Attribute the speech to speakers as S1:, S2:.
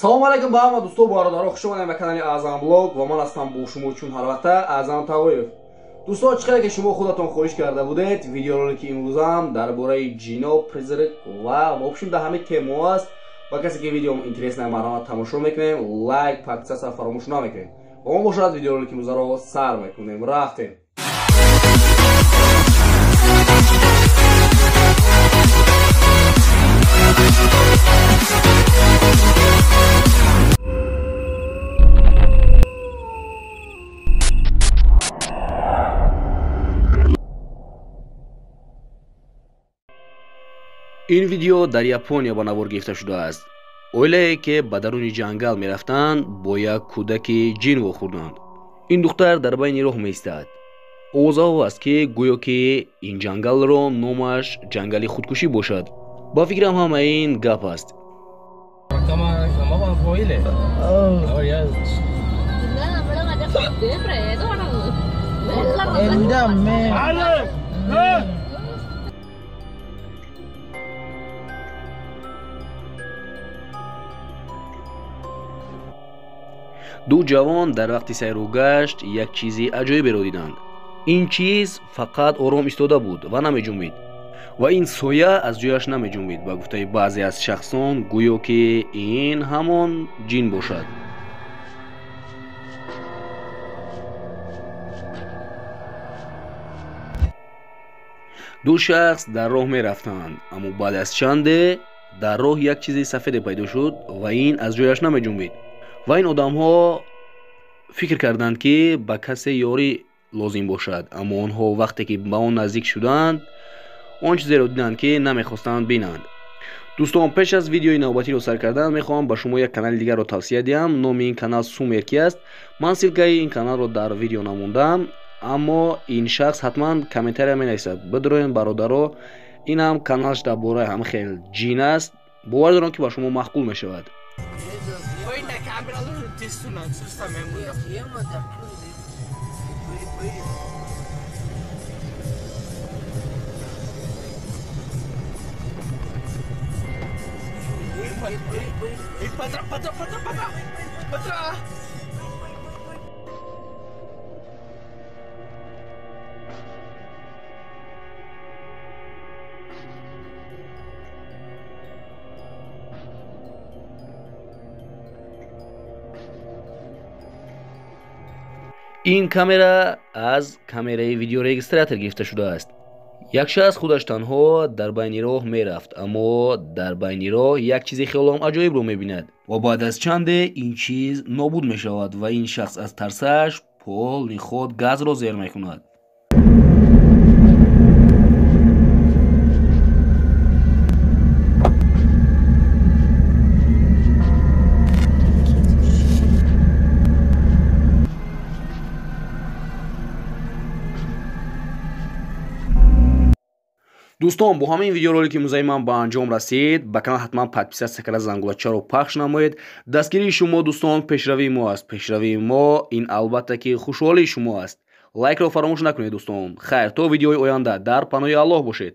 S1: Салом алейкум ба ҳама дӯсто, бародаро, хуш омадед ба канали Аъзам Блог ва ман ҳастам бо шумо чун ҳар вақта Аъзам Тағоев. Дӯсто, чӣ қадар ки шумо худатон хоҳиш карда будед, видеоролики имрӯзам дар бораи ҷино, призрак ва в общем дар ҳамин тема аст. Ба касе ки видеом интересно, марҳамат тамошо мекунем, лайк, подписаться фаромӯш намекунем. Ва мо бошад видеоролики имрӯзаро сар мекунем. Рафтем. Ин видео дар Япония ба навор гирифта шудааст. Оилае ки ба даруни ҷангал мерафтанд, бо як кӯдаки ҷин вохӯрданд. Ин духтар дар байни роҳ меистад. Овозаҳо аст ки гӯё ки ин ҷангалро номаш ҷангали худкушӣ бошад. Ба фикрам ҳама ин гап аст. Ду ҷавон дар вақти сайру гашт як чизи аҷоиберо диданд. Ин чиз фақат ором истода буд ва намеҷунбид. Ва ин соя аз ҷояш намеҷунбид. Ба гуфтаи баъзе аз шахсон гӯё ки ин ҳамон ҷин бошад. Ду шахс дар роҳ мерафтанд, аммо баъд аз чанде дар роҳ як чизи сафеде пайдо шуд ва ин аз ҷояш намеҷунбид. Ва ин одамҳо фикр карданд ки ба касе ёрӣ лозим бошад, аммо онҳо вақте ки ба он наздик шуданд, он чизеро диданд ки намехостанд бинанд. Дӯстон, пеш аз видеои навбатиро сар кардан мехоҳам ба шумо як канали дигарро тавсия диҳам. Номи ин канал Сумерки аст. Ман ссилкаи ин каналро дар видео намондам, аммо ин шахс ҳатман комментария менависад. Бидроен бародаро, ин ҳам каналаш дар бораи ҳама хел ҷин аст. Бовар дорам ки ба шумо маъқул мешавад. Ин камера аз камераи видеорегистратор гирифта шудааст. Як шахс худаш танҳо дар байни роҳ мерафт, аммо дар байни роҳ як чизи хелоам аҷоибро мебинад ва баъд аз чанде ин чиз нобуд мешавад ва ин шахс аз тарсаш полни худ газро зер мекунад. Дӯстон, бо ҳамин видеоролики музаи ман ба анҷом расид. Ба канал ҳатман подписаться карда, зангулачаро пахш намоед. Дастгирии шумо дӯстон пешравии мо аст. Пешравии мо ин албатта ки хушҳолии шумо аст. Лайкро фаромӯш накунед дӯстон. Хайр, то видеои оянда дар паноҳи Аллоҳ бошед.